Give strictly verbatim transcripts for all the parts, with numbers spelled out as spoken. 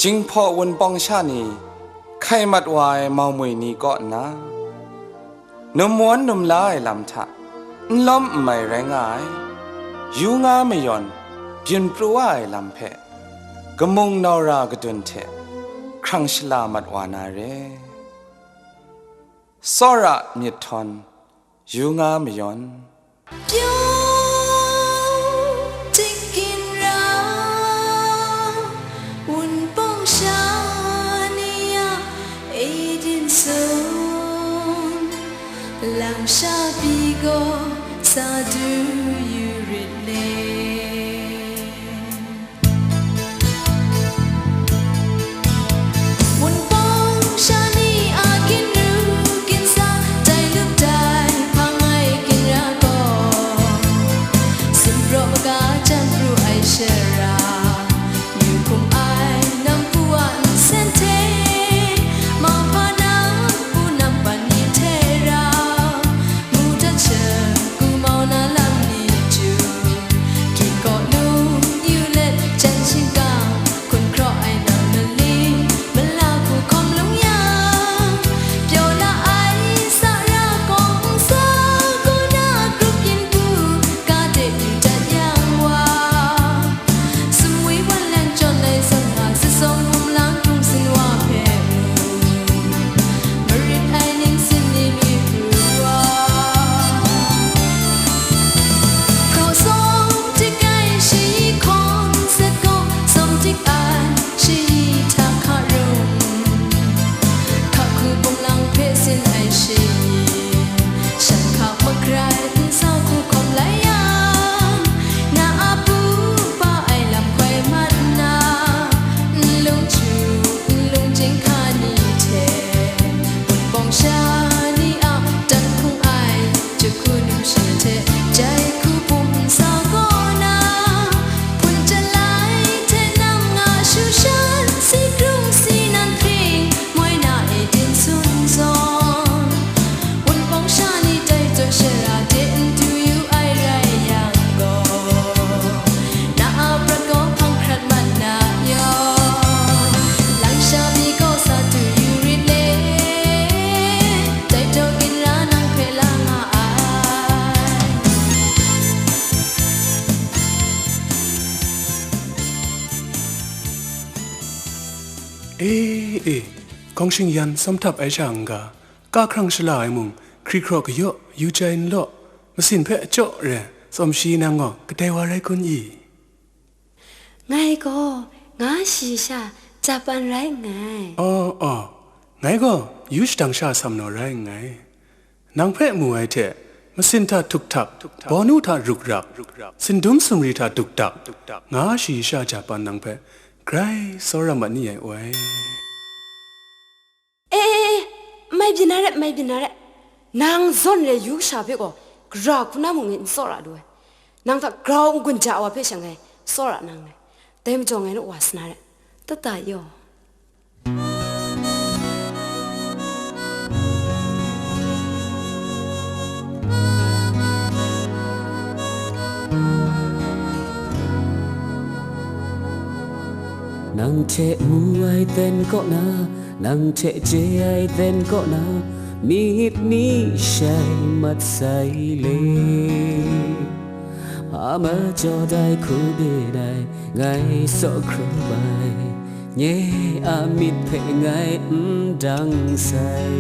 Jinghpaw wunpawng sha ni, hkai mat wa ai mau mwi ni kaw nna, num mawn num la ai lam hta n lawm n mai rai nga ai, yu nga mayawn, byin pru wa ai lam hpe, kamung naura kadun hte hkrang shala mat wa na re. Tsawra myit htawn, yu nga mayawn. Pyaw tik ginra, wunpawng sha ni a Eden sun, langsha pyi gaw sa du yu rit le. Wunpawng sha ni a ginru ginsa, dai lup dai hpang ai ginra gaw, sumpraw maga jan pru ai shara, myu hkum ai nam pu a nsen hte, mauhpa nam pu nam pan ni hte rau, mu dat sha, kumau na lam ni chyu, Ginkaw lung yu let jan shingkang, hkun hkraw ai nang maling, mala hku hkawm lung yang, pyaw la ai sa ra kawng sa, ku na grup yin bu, ka de yu dat yang wa. Sumwi wan lang jawn lai zawn nga, sasawng hkum lang hkrung sin wa hpe mu. Marit ai ning sin ni lui pru wa. Hkraw sawm tik ai shayi hkawn sat gaw, sawm tik ai shayi hta hka rum. Hka hku bunglang hpe sin ai shayi, shan hka magrai n sa hku hkawm lai yang, na a pu pa ai lam hkoi mat nna, nlung chyu, nlung chyinghka ni hte, wunpawng sha ni a dan hkung ai, jahku numsha hte, jai hku bum nsa kaw na, hpun jalai hte nam nga shu shan, si grung si nan hpring, moi na e din sun zawn. Wunpawng sha ni dai zawn shara de n du yu ai rai yang gaw, na a prat gaw hpang hkrat mat na yawn, langsha mi gaw sa du yu rit le, dai daw ginra nang hpe la nga ai. E, e, hkawng shingyan sawm htap ai sha n ga, ka hkrang shala ai mung, hkri hkraw kayaw, yu jai n law, masin hpe a chyaw re, tsawm shi nang gaw kadai wa rai kun i? Ngai gaw, nga shi sha, Japan rai nngai. Aw, aw, ngai gaw, yu shadang sha sam naw rai nngai. Nang hpe mu ai hte, masin hta htuk htak, bawnu hta ruk rak, sindum sumri hta duk dak, nga shi sha Japan nang hpe grai tsawra mat ni ai oi. E, e, e, mai byin na ret, mai byin na ret. Nang zawn re yu sha hpe gaw, gara hku na mung e n tsawra lu ai. Nang hta grau n-gun ja ai wa hpe sha ngai tsawra na nngai. Dai majaw ngai naw wa sa na ret. Tata yaw. Nang hte mu ai ten kaw na, nang hte chye ai ten kaw na, myit mi shai mat sai le. A majaw dai hku byin ai, ngai saw hkrup ai, nye a myit hpe ngai n dang sai.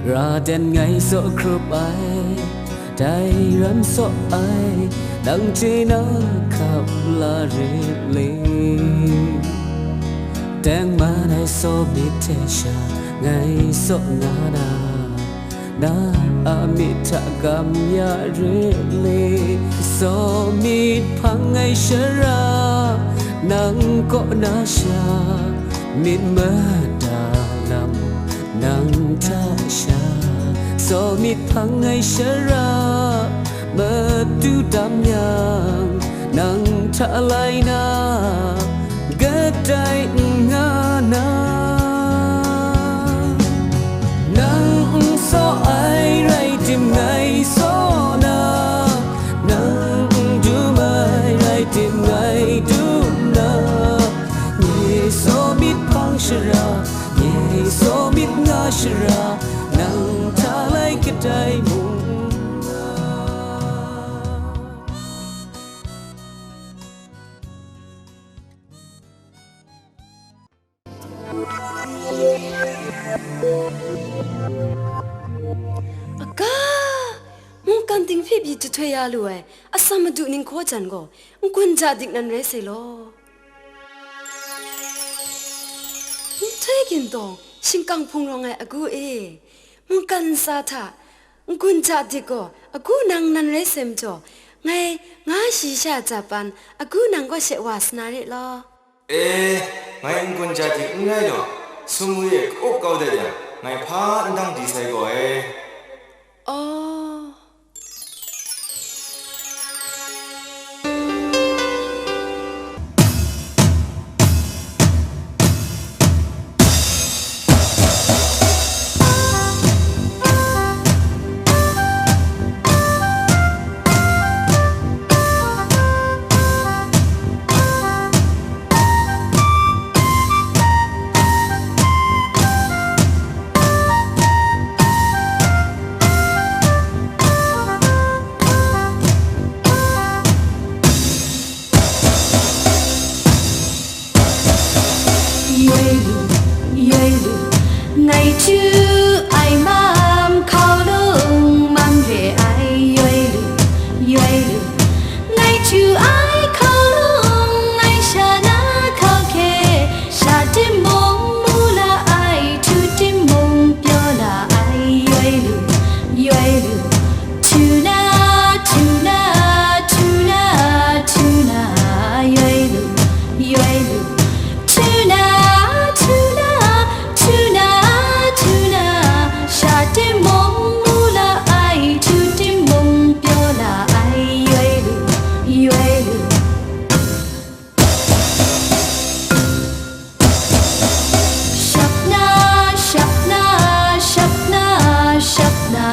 Ra dan ngai saw hkrup ai, dai ran saw ai, nang chye na hkap la rit le. Teng man ai saw myit hte sha ngai saw nga na, na a myit hta gam ya rit le. Saw myit hpang ai shara, nang kaw na sha, myit mada lam nang hta sha. Saw myit hpang ai shara, matu tam yang, nang hta lai na, kadai n nga na. Nang n saw ai rai tim ngai saw na, nang n dum ai rai tim ngai dum na, nye saw mi Mungkan ting hpe pyi jahtoi ya lu ai atsam madu ninghkaw jan gaw n-gun ja dik nan rai sai law. Nhtoi gindawng shingkang hpung rawng ai agu e, mungkan ntsa hta n-gun ja dik gaw agu nang nan rai sai majaw, ngai nga shayi sha ja pan agu nang kaw she wa sa na re law. E, ngai n-gun ja dik n rai law, sumwi e ka-up kau dat yang, ngai hpa n dang di sai gaw e. Aw. Yoi lu, yoi lu, ngai htu ai mam hkau lung mam re ai, yoi lu, yoi lu, ngai htu ai hkau lung, ngai sha na hkau hkye, sha timung mu la ai, htu timung pyaw la ai, yoi lu, yoi lu, htu na, htu na, htu na, htu na, yoi lu, yoi lu, htu na, htu na, htu na, htu na, sha timung mu la ai, htu timung pyaw la ai, yoi lu, yoi lu. Shap na, shap na, shap na, shap na,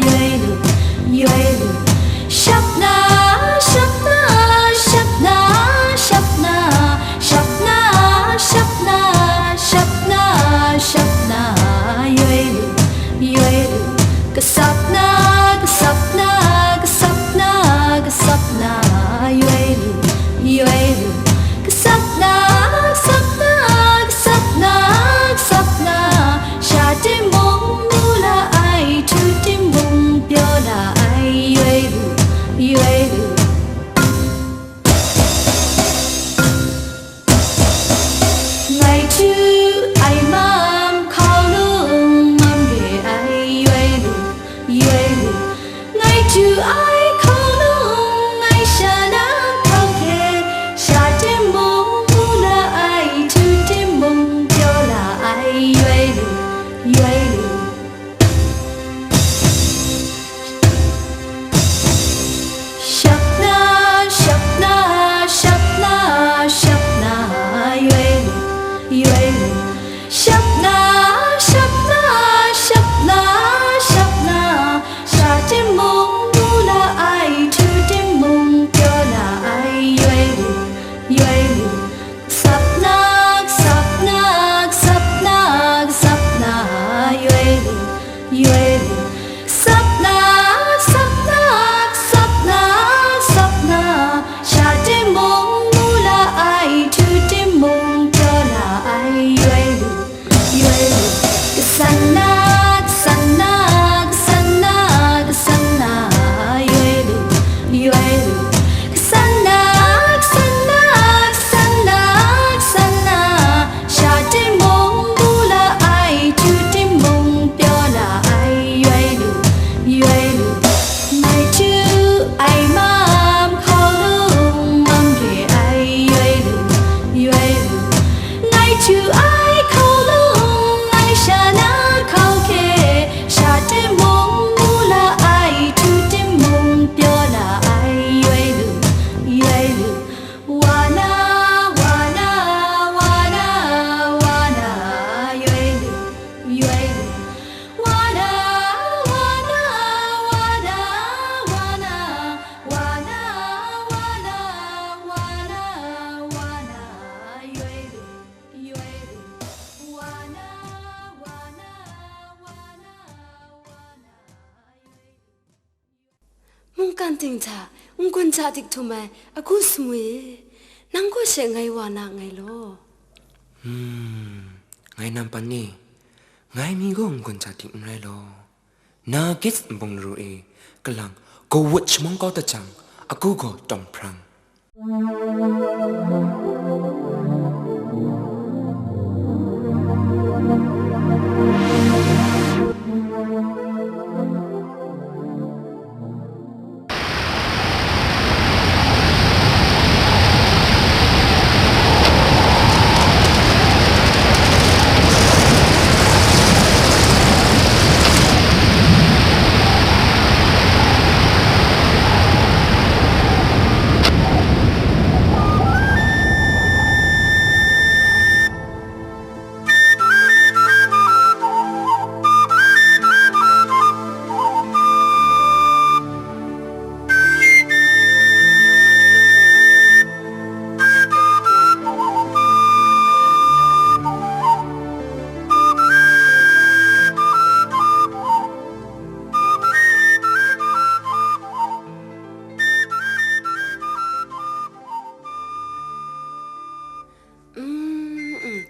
yoi lu, yoi lu. Shap na, shap na, shap na, shap na, shap na, shap na, shap na, shap na, yoi lu, yoi lu. Kasap na, kasap na, kasap na, kasap na, yoi lu, yoi lu. Kasap na, kasap na, kasap na, kasap na, sha timung mu la ai, htu timung pyaw la ai, yoi lu, yoi lu. Ngai htu ai mam hkau lung mam re ai, yoi lu, yoi lu. Ngai htu ai hkau lung, ngai sha na hkau hkye, sha timung mu la ai, htu timung pyaw la ai, yoi lu, yoi lu. Shap na, shap na, shap na, shap na, yoi lu, yoi lu. Shap na, shap na, shap na, shap na, sha timung mu la ai, htu timung pyaw la ai, yoi lu, yoi lu. Kasap na, kasap na, kasap na, kasap na, yoi lu, yoi lu. Kasap na, kasap na, kasap na, kasap na, sha timung mu la ai, htu timung pyaw la ai, yoi lu, yoi lu. Kasan na, kasan na, kasan na, kasan na, yoi lu, yoi lu. Kasan na, kasan na, kasan na, kasan na, sha timung mu la ai, htu timung pyaw la ai, yoi lu, yoi lu. Ngai htu ai mam hkau lung mam re ai, yoi lu, yoi lu. Ngai htu ai hkau lung, ngai sha na hkau hkye, sha timung mu la ai, htu timung pyaw la ai, yoi lu, yoi lu. Wa na, wa na, wa na, wa na, yoi lu, yoi lu. Wa na, wa na, wa na, wa na, wa na, wa na, wa na, wa na, yoi lu, yoi lu. Wa na, wa na, wa na, wa na, yoi lu. Mungkan ting hta n-gun ja dik htum ai agu sumwi e, nang kaw she ngai wa na nngai law. Hmm, ngai nampan ni, ngai mi gaw n-gun ja dik n rai law. Na Git nbung laru e, kalang, Gawut shamawng kau dat jang, agu gaw tawng hprang. Mm, mm.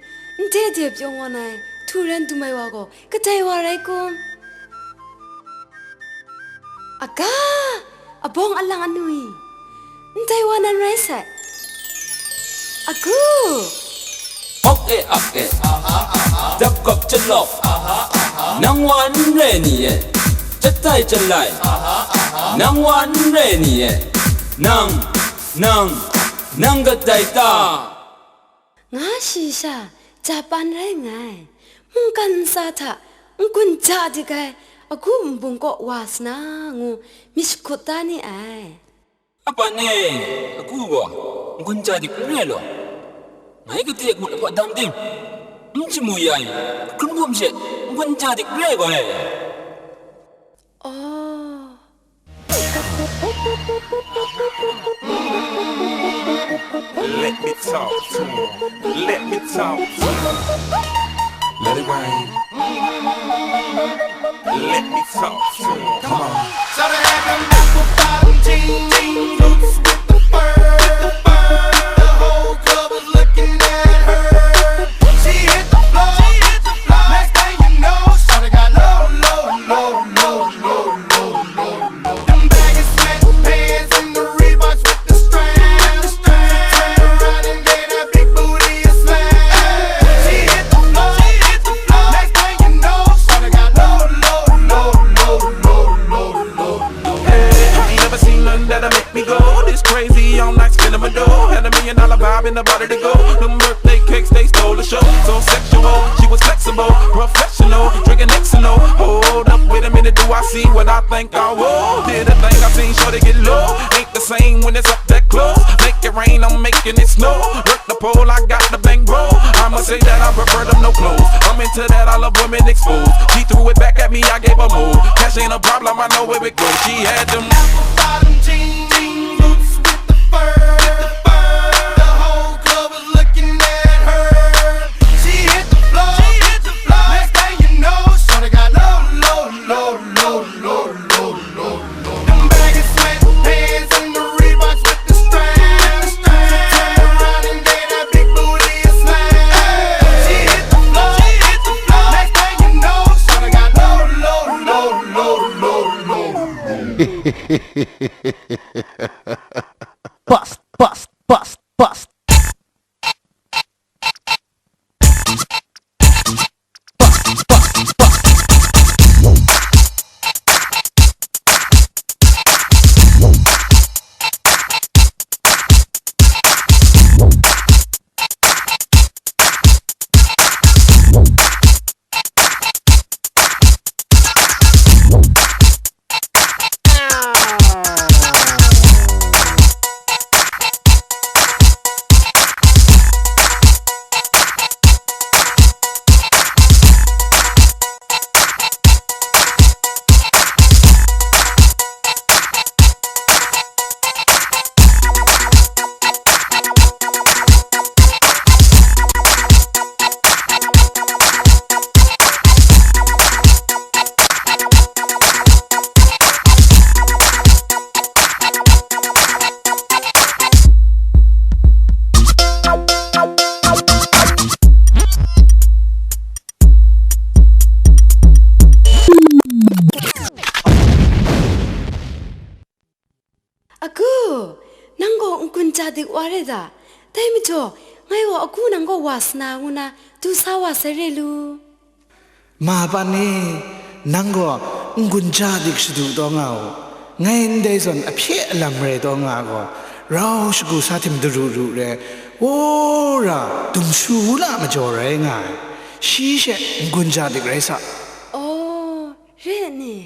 Ndai de pyaw ngawn ai, htu ran dum ai wa gaw kadai wa rai kun? Aga, abawng alang anu i, ndai wa nan rai sai. Agu. Hok e, ak e, dap kap chalawk, nang wa n re ni e, chatai chalai, nang wa n re ni e, nang, nang, nang kadai ta? Nga shi sha, Japan rai nngai. Mungkan ntsa hta n-gun ja dik ai, agu nbung kaw wa sa na ngu myit shakut da ni ai. Apan e, agu gaw n-gun ja dik n re law, ngai gade ngut lahpaw dang ting, n shamu ya i, hkrum hkum she n-gun ja dik n re gaw ai. Oh. Let me talk to him. Let me talk to him. Let it rain. Let me talk to him. Come on. Started having big bottom jeans, boots with the fur, the fur. The whole club was looking at her. She hit the floor, she hit the floor. Next thing you know, shawty got low, low, low, low, low, low, low. Them baggy sweatpants and the Reeboks with the strap. Turn around and gave that big booty a slap. She hit the floor, she hit the floor. Next thing you know, shawty got low, low, low, low, low, low, low. Hey, I ain't never seen nothing that'll make me go this crazy. All night spinning my dough. Had a million dollar vibe in the body to go. Them birthday cakes, they stole the show. So sexual, she was flexible, professional, drinking X and O. Hold up, wait a minute, do I see what I think I will? Did a thing, I seen shorty get low. Ain't the same when it's up that close. Make it rain, I'm making it snow. Work the pole, I got the bankroll. I'ma say that I prefer them no clothes. I'm into that, I love women exposed. She threw it back at me, I gave her more. Cash ain't a problem, I know where it goes. She had them apple bottom jeans, boots with the fur, the fur. The whole club was looking at her. She hit the floor, she hit the floor. Next thing you know, shawty got low, low, low, low, low, low, low, low. Them baggy sweatpants and the Reeboks with the strap. She turned around and gave that big booty a slap. She hit the floor, she hit the floor. Next thing you know, shawty got low, low, low, low, low, low. Bust, bust, bust, bust. Nang gaw n-gun ja dik wa re da? Dai majaw, ngai gaw agu nang gaw wa sa na ngu na du sa wa sai re lu. Ma Pan e, nang gaw n-gun ja dik shadu taw nga u. Ngai ndai zawn ahpye alam rai taw nga gaw, rau shagu sa htim daru ru re, wora dumshu wu na majaw rai nga ai. Shi she n-gun ja dik rai sa. Oh, re ni?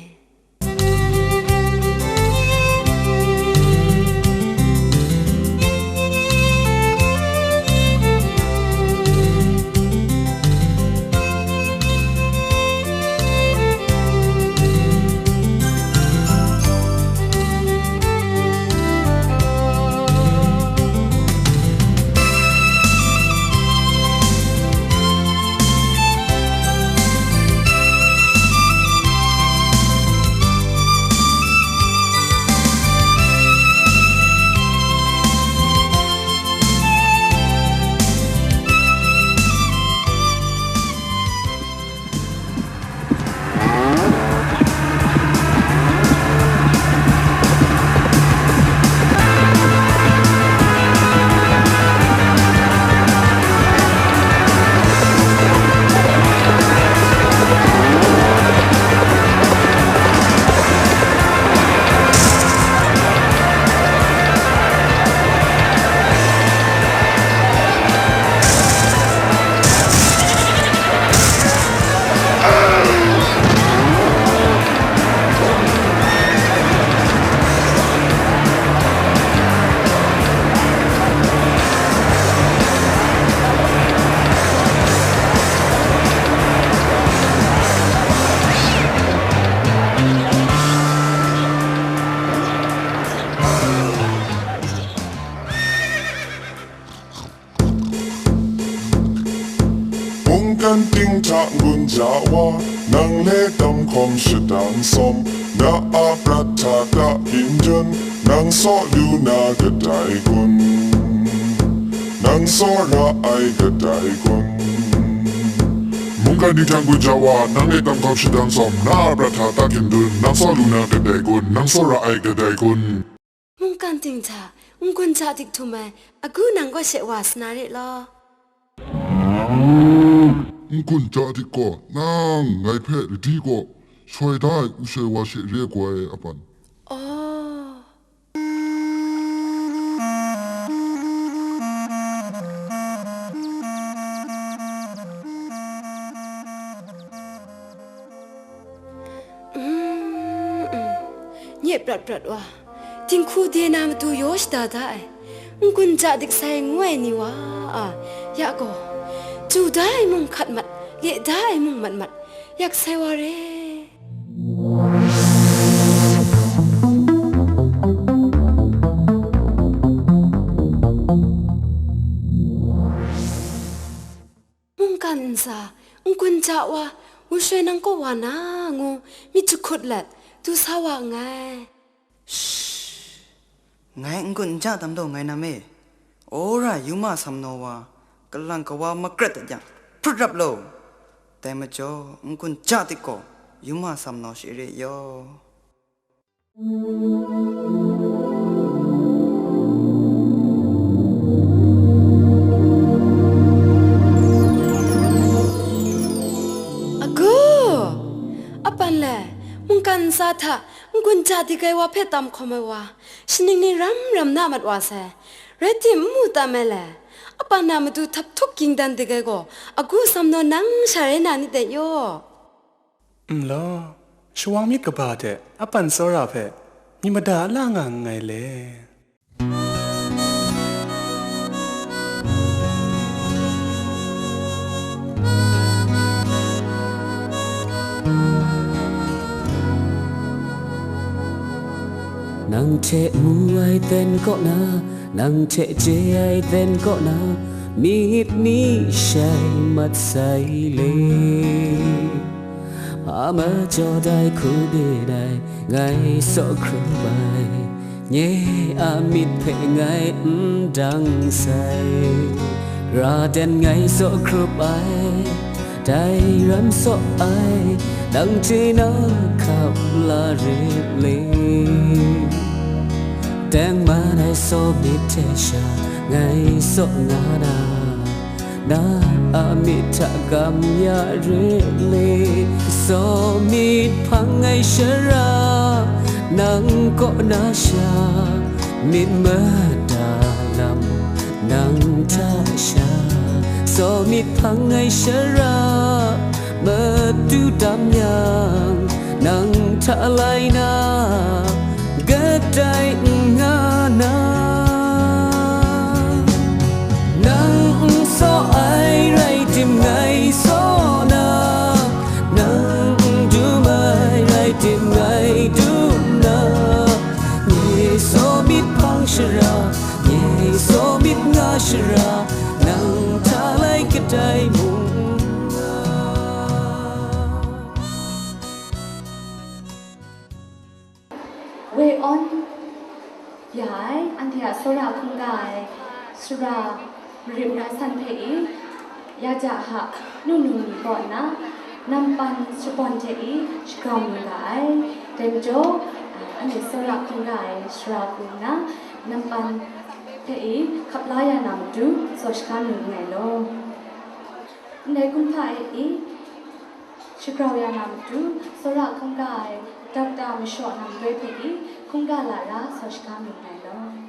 Mungkan ting hta n-gun ja wa, nang le tam hkawm shadang sawm, na a prat hta ta hpyin dun, nang saw lu na kadai kun? Nang saw ra ai kadai kun? Mungkan ting hta n-gun ja wa, nang le tam hkawm shadang sawm, na a prat hta ta hpyin dun, nang saw lu na kadai kun? Nang saw ra ai kadai kun? Mungkan ting hta n-gun ja dik htum ai agu nang kaw she wa sa na re law. N-gun ja dik gaw nang ngai hpe ladi kaw shoi da ai wu shoi wa she re ai gua e, a Pan. Oh. Mm, mm. Nye prat prat wa, dinghku de na matu yaw shada da ai, n-gun ja dik sai ngu ai ni wa a, ya gaw, ju da ai mung hkat mat, le da ai mung mat mat, yak sai wa re. Mungkan ntsa, n-gun ja wa, wu shoi nang kaw wa na ngu, myit jahkut let, du sa wa nngai. Sh, ngai n-gun n ja tam taw ngai nam e. Wora yuma sam naw wa, kalang kawa makrat dat yang, hprut rap law. Dai majaw, n-gun ja dik gaw, yuma sam naw she re yaw. Agu! A Pan le, mungkan ntsa hta n-gun ja dik ai wa hpe tam hkawm ai wa, shaning ni ram ram na mat wa sai. Rai tim, n mu tam ai le, a Pan a matu htap htup ging dan dik ai gaw, agu sam naw nang sha rai na nit dai yaw. N law, shawang myit kaba hte a Pan tsawra hpe myit mada la nga nngai le. Nang hte mu ai ten kaw na, nang hte chye ai ten kaw na, myit ni shai mat sai le. A majaw dai hku byin ai, ngai saw hkrup ai, nye a myit hpe ngai n dang sai. Ra dan ngai saw hkrup ai, dai ram saw ai, nang hte na hkap la rit le. Teng man Saw myit hte sha ngai saw nga na, na a myit hta gam ya re le. Saw myit hpang ai shara, nang kaw na sha, myit mada lam nang hta sha. Saw myit hpang ai shara, matu tam yang, nang hta lai na, kadai n nga na. Nang n saw ai rai tim ngai saw na, nang n dum ai rai tim ngai dum na. Nye saw myit hpang shara, nye saw myit nga shara, nang hta lai kadai mung nga. Woi awn ya ai, anhte a tsawra hkungga ai sara marit mara san hpe i, ya ja hta nu num ni kaw nna, nampan shabawn hte i shagrau yu ga ai. Dai majaw, anhte tsawra hkungga ai sara hku nna, nampan hpe i hkap la ya na matu, tsaw shaga nu nngai law. Ndai kumhpa e i, shagrau ya na matu, tsawra hkungga ai Doctor Mashaw Namdoi hpe i hkungga lara tsaw shaga nngai law.